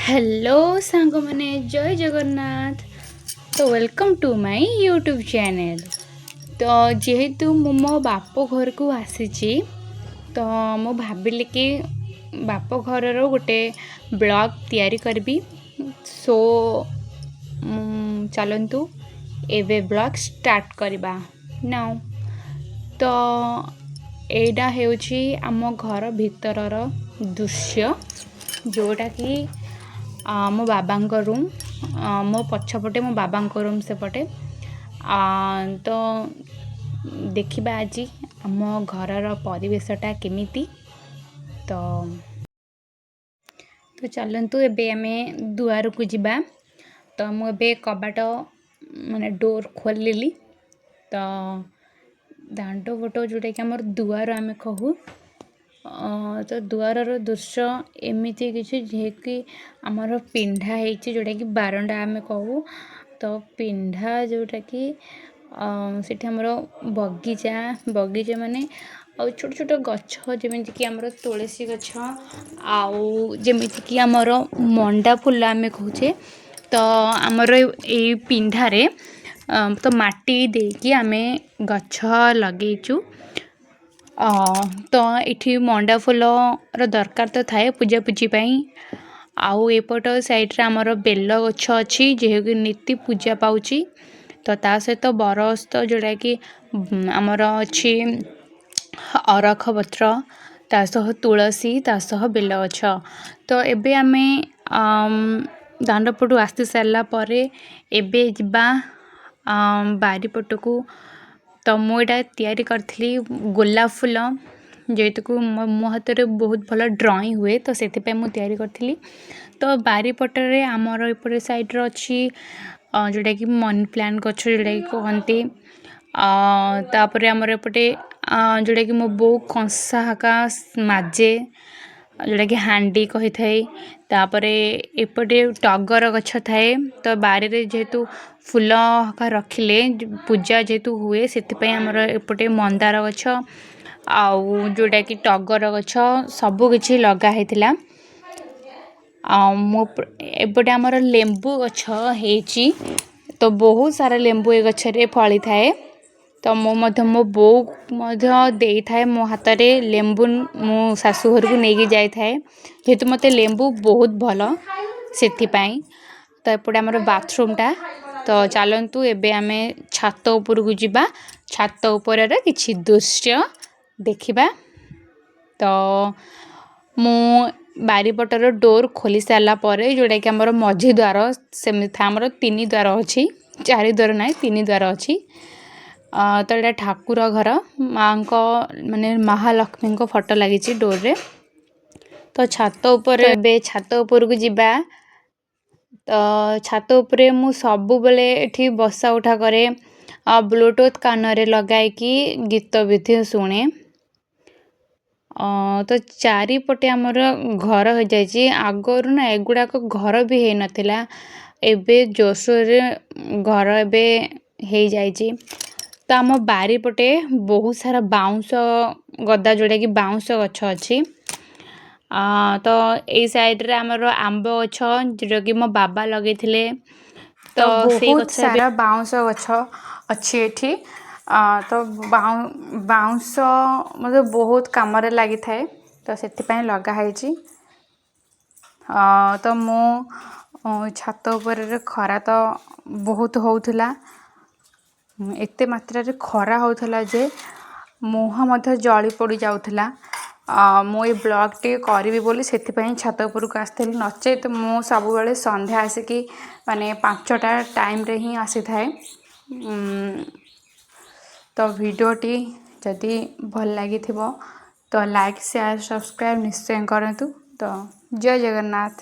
Hello ସାଙ୍ଗମାନେ, ଜୟ ଜଗନ୍ନାଥ। ତ welcome to my YouTube channel। ତ ଯେହେତୁ ମୁଁ ମୋ ବାପ ଘରକୁ ଆସିଛି, ତ ମୁଁ ଭାବିଲି କି ବାପ ଘରର ଗୋଟେ ବ୍ଲଗ୍ ତିଆରି କରିବି। ସୋ ଚାଲନ୍ତୁ, ଏବେ ବ୍ଲଗ୍ ଷ୍ଟାର୍ଟ କରିବା ନାଉ। ତ ଏଇଟା ହେଉଛି ଆମ ଘର ଭିତରର ଦୃଶ୍ୟ, ଯେଉଁଟାକି ମୋ ବାବାଙ୍କ ରୁମ୍। ମୋ ପଛପଟେ ମୋ ବାବାଙ୍କ ରୁମ୍ ସେପଟେ। ତ ଦେଖିବା ଆଜି ଆମ ଘରର ପରିବେଶଟା କେମିତି। ତ ତ ଚାଲନ୍ତୁ, ଏବେ ଆମେ ଦୁଆରକୁ ଯିବା। ତ ମୁଁ ଏବେ କବାଟ, ମାନେ ଡୋର୍ ଖୋଲିଲି। ତ ଦାଣ୍ଡ ପଟ, ଯେଉଁଟାକି ଆମର ଦୁଆର ଆମେ କହୁ, ତ ଦୁଆରର ଦୃଶ୍ୟ ଏମିତି କିଛି, ଯିଏକି ଆମର ପିଣ୍ଡା ହେଇଛି, ଯେଉଁଟାକି ବାରଣ୍ଡା ଆମେ କହୁ। ତ ପିଣ୍ଡା ଯେଉଁଟାକି ସେଠି ଆମର ବଗିଚା, ବଗିଚା ମାନେ ଆଉ ଛୋଟ ଛୋଟ ଗଛ, ଯେମିତିକି ଆମର ତୁଳସୀ ଗଛ ଆଉ ଯେମିତିକି ଆମର ମଣ୍ଡା ଫୁଲ ଆମେ କହୁଛେ। ତ ଆମର ଏଇ ପିଣ୍ଡାରେ ତ ମାଟି ଦେଇକି ଆମେ ଗଛ ଲଗେଇଛୁ। ତ ଏଠି ମଣ୍ଡା ଫୁଲର ଦରକାର ତ ଥାଏ ପୂଜାପୂଜି ପାଇଁ। ଆଉ ଏପଟ ସାଇଡ଼୍ରେ ଆମର ବେଲ ଗଛ ଅଛି, ଯେହେତୁ ନୀତି ପୂଜା ପାଉଛି। ତ ତା ସହିତ ବରଗଛ, ଯେଉଁଟାକି ଆମର ଅଛି ଅରଖ ପତ୍ର, ତା ସହ ତୁଳସୀ, ତା ସହ ବେଲ ଗଛ। ତ ଏବେ ଆମେ ଦାଣ୍ଡ ପଟୁ ଆସି ସାରିଲା ପରେ ଏବେ ଯିବା ବାରିପଟକୁ। ତ ମୁଁ ଏଇଟା ତିଆରି କରିଥିଲି ଗୋଲାପ ଫୁଲ, ଯେହେତୁକୁ ମୋ ହାତରେ ବହୁତ ଭଲ ଡ୍ରଇଂ ହୁଏ, ତ ସେଥିପାଇଁ ମୁଁ ତିଆରି କରିଥିଲି। ତ ବାରିପଟରେ ଆମର ଏପଟେ ସାଇଡ଼୍ରେ ଅଛି, ଯେଉଁଟାକି ମନି ପ୍ଲାଣ୍ଟ ଗଛ ଯେଉଁଟାକି କୁହନ୍ତି। ତାପରେ ଆମର ଏପଟେ ଯେଉଁଟାକି ମୋ ବୋଉ କଂସା ହାକା ମାଜେ, ଯେଉଁଟାକି ହାଣ୍ଡି କହିଥାଏ। ତାପରେ ଏପଟେ ଟଗର ଗଛ ଥାଏ। ତ ବାରିରେ ଯେହେତୁ ଫୁଲ ହକା ରଖିଲେ ପୂଜା ଯେହେତୁ ହୁଏ, ସେଥିପାଇଁ ଆମର ଏପଟେ ମନ୍ଦାର ଗଛ ଆଉ ଯେଉଁଟାକି ଟଗର ଗଛ ସବୁ କିଛି ଲଗା ହେଇଥିଲା। ଆଉ ମୋ ଏପଟେ ଆମର ଲେମ୍ବୁ ଗଛ ହେଇଛି। ତ ବହୁତ ସାରା ଲେମ୍ବୁ ଏ ଗଛରେ ଫଳିଥାଏ। ତ ମୁଁ ମଧ୍ୟ, ମୋ ବୋଉ ମଧ୍ୟ ଦେଇଥାଏ ମୋ ହାତରେ ଲେମ୍ବୁ, ମୁଁ ଶାଶୁ ଘରକୁ ନେଇକି ଯାଇଥାଏ, ଯେହେତୁ ମୋତେ ଲେମ୍ବୁ ବହୁତ ଭଲ ସେଥିପାଇଁ। ତ ଏପଟେ ଆମର ବାଥରୁମ୍ଟା। ତ ଚାଲନ୍ତୁ, ଏବେ ଆମେ ଛାତ ଉପରକୁ ଯିବା, ଛାତ ଉପରର କିଛି ଦୃଶ୍ୟ ଦେଖିବା। ତ ମୁଁ ବାରିପଟର ଡୋର୍ ଖୋଲି ସାରିଲା ପରେ, ଯେଉଁଟାକି ଆମର ମଝି ଦ୍ୱାର ସେମିତି ଥାଏ, ଆମର ତିନି ଦ୍ୱାର ଅଛି, ଚାରି ଦ୍ୱାର ନାହିଁ, ତିନି ଦ୍ୱାର ଅଛି। ତ ଏଇଟା ଠାକୁର ଘର, ମାଙ୍କ ମାନେ ମହାଲକ୍ଷ୍ମୀଙ୍କ ଫଟୋ ଲାଗିଛି ଡୋର୍ରେ। ତ ଛାତ ଉପରେ, ଏବେ ଛାତ ଉପରକୁ ଯିବା। ତ ଛାତ ଉପରେ ମୁଁ ସବୁବେଳେ ଏଠି ବସା ଉଠା କରେ ଆଉ ବ୍ଲୁଟୁଥ୍ କାନରେ ଲଗାଇକି ଗୀତ ବି ଶୁଣେ। ତ ଚାରିପଟେ ଆମର ଘର ହେଇଯାଇଛି। ଆଗରୁ ନା ଏଗୁଡ଼ାକ ଘର ବି ହେଇନଥିଲା, ଏବେ ଜୋରସୋରରେ ଘର ଏବେ ହେଇଯାଇଛି। ତ ଆମ ବାରିପଟେ ବହୁତ ସାରା ବାଉଁଶ ଗଦା, ଯେଉଁଟାକି ବାଉଁଶ ଗଛ ଅଛି। ତ ଏଇ ସାଇଡ଼୍ରେ ଆମର ଆମ୍ବ ଗଛ, ଯେଉଁଟାକି ମୋ ବାବା ଲଗେଇଥିଲେ। ତ ସେଇ ବହୁତ ଗଛ ଏବେ ସାରା ବାଉଁଶ ଗଛ ଅଛି ଏଠି। ତ ବାଉଁଶ ମଧ୍ୟ ବହୁତ କାମରେ ଲାଗିଥାଏ, ତ ସେଥିପାଇଁ ଲଗା ହେଇଛି। ତ ମୁଁ ଛାତ ଉପରେ, ଖରା ତ ବହୁତ ହେଉଥିଲା, ଏତେ ମାତ୍ରାରେ ଖରା ହେଉଥିଲା ଯେ ମୁହଁ ମଧ୍ୟ ଜଳି ପୋଡ଼ି ଯାଉଥିଲା। ମୁଁ ଏଇ ବ୍ଲଗ୍ଟି କରିବି ବୋଲି ସେଥିପାଇଁ ଛାତ ଉପରକୁ ଆସିଥିଲି, ନଚେତ୍ ମୁଁ ସବୁବେଳେ ସନ୍ଧ୍ୟା ଆସିକି ମାନେ 5ଟା ଟାଇମ୍ରେ ହିଁ ଆସିଥାଏ। ତ ଭିଡ଼ିଓଟି ଯଦି ଭଲ ଲାଗିଥିବ, ତ ଲାଇକ୍, ସେୟାର, ସବସ୍କ୍ରାଇବ୍ ନିଶ୍ଚୟ କରନ୍ତୁ। ତ ଜୟ ଜଗନ୍ନାଥ।